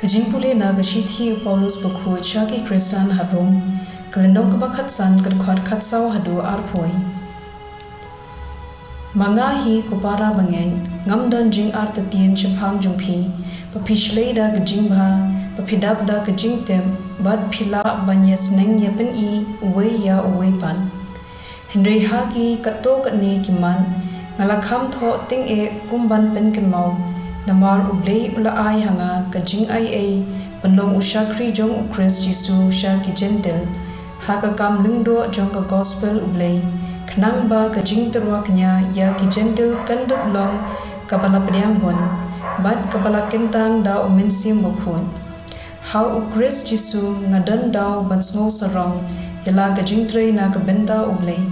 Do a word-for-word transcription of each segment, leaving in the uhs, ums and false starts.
Ka jingpule na ka shithi u Paulus bakhuid sha ki Khristan ha Rom, ka lynnong kaba khatsan, ka dkhot khatsaw haduh arphew. Ma nga hi ko para bangeit, ngam don jingartatien shaphang jong phi, ba phi shlei da ka jingbha, ba phi dap da ka jingtip, bad phi lah ban ïasneng ïapyni uwei ïa uwei pat. Hynrei ha ki katto katne ki mat, nga la kham thoh tyngeh kum ban pynkynmaw, namar U Blei u la ai ha nga ka jingaiei ban long u shakri jong U Khrist Jisu sha ki Jentil, ha ka kam lyngdoh jong ka gospel U Blei, khnang ba ka jingtyrwa kñia ïa ki Jentil kan dup long kaba la pdiang hun, bad kaba la kyntang da U Mynsiem Bakhuid. Ha U Khrist Jisu nga don daw ban sngew sarong ïa la ka jingtrei na ka bynta U Blei.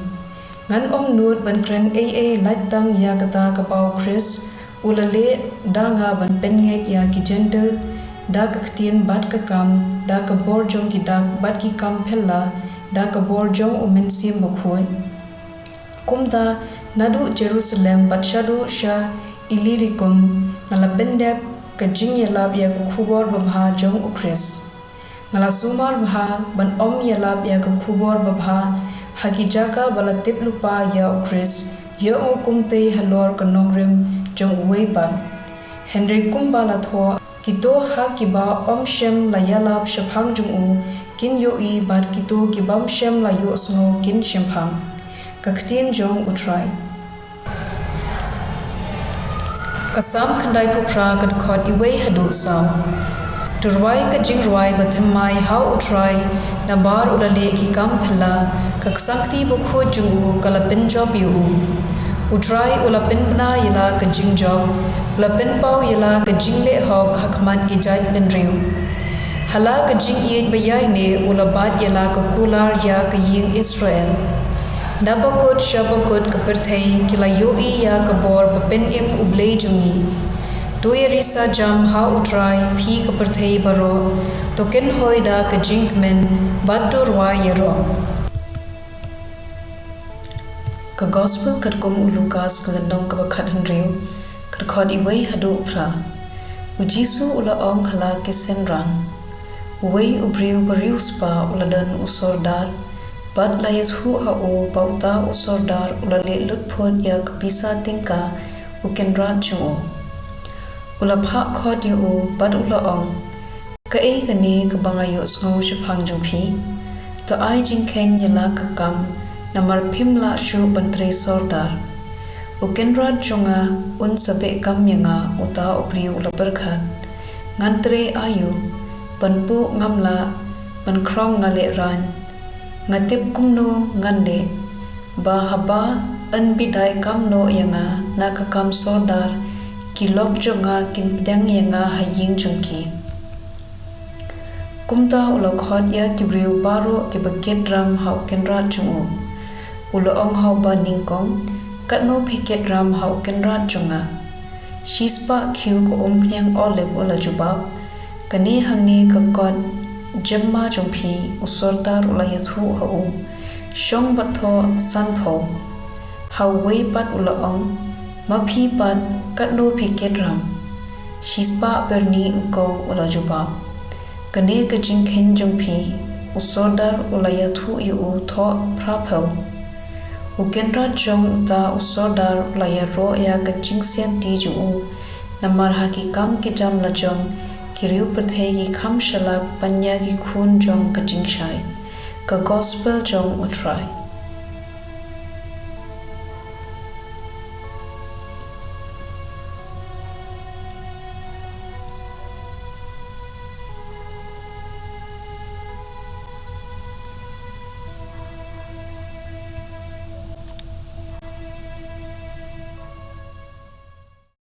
Ngan ym nud ban kren ei ei lait tang ïa kata kaba U Khrist u la leh da nga ban pynngeit ïa ki Jentil, da ka ktien bad ka kam, da ka bor jong ki dak bad ki kam phylla, da ka bor jong U Mynsiem Bakhuid. Kumta, naduh Jerusalem bad shaduh sha Ilirikum, nga la pyndep ka jingïalap ïa ka khubor babha jong U Khrist. Nga la sumar bha ban ym ïalap ïa ka khubor babha ha ki jaka ba la tip lypa ïa U Khrist, ïoh kumtei halor ka nongrim jong uwei pat. Hynrei kumba la thoh, kito ha kiba ym shym la ïalap shaphang jong u kin ïohi, bad kito ki bym shym la ïohsngew kin shemphang. Ka ktien jong U Trai. Ka Salm khyndaiphew phra, ka dkhot iwei haduh saw. To rwai ka jingrwai bathymmai ha U Trai, namar u la leh ki kam phylla, ka ksangkti bakhuid jong u ka la pynjop ïa u. U Trai u la pynbna ïa la ka jingjop, u la pynpaw ïa la ka jingleh hok ha khmat ki jaitbynriew. Ha la ka jingïeit ba ïaineh u la bat ïa la ka kular ïa ka ïing Israel. Na bakut sha bakut ka pyrthei ki la ïohi ïa ka bor ba pynim U Blei jong ngi. To ïarisa jam ha U Trai, phi ka pyrthei baroh, to kynhoi da ka jingkmen, bad to rwai ïaroh. Ka Gospel katkum u Lukas, ka lynnong kaba khathynriew, ka dkhot iwei haduh phra. U Jisu u la ong ha la ki synran. Uwei u briew ba riewspah u la don u sordar, bad la ïathuh ha u ba uta u sordar u la leh lut phut ïa ka pisa tyngka u kynrad jong u. U la phah khot ïa u bad u la ong, kaei kane kaba nga ïohsngew shaphang jong phi? To ai jingkheiñ ïa la ka kam, namar phim lah shuh ban trei sordar. U kynrad jong nga un sa beh kam ïa nga, uta u briew u la pyrkhat. Ngan trei aïu, ban puh ngam lah, ban khrong nga lehraiñ. Nga tip kumno ngan leh, ba haba yn bidai kam noh ïa nga na ka kam sordar, ki lok jong nga kin pdiang ïa nga ha ïing jong ki. Kumta u la khot ïa ki briew baroh kiba kit ram ha u kynrad jong u. U la ong ha uba nyngkong, katno phi kit ram ha u kynrad jong nga? Shispah khiew ka umphniang olib, u la jubab. Kane hangne ka kot jemma jong phi, u sordar u la ïathuh ha u. Shong bad thoh sanphew. Ha uwei pat u la ong, ma phi pat katno phi kit ram? Shispah byrni u kong, u la jubab. Kane ka jingkheiñ jong phi, u sordar u la ïathuh ïa u, thoh phraphew. U kynrad jong uta u sordar u la ïaroh ïa ka jingsianti jong u, namar ha ki kam ki jam lajong ki riew pyrthei ki kham shalak ban ïa ki khun jong ka jingshai. Ka Gospel jong U Trai.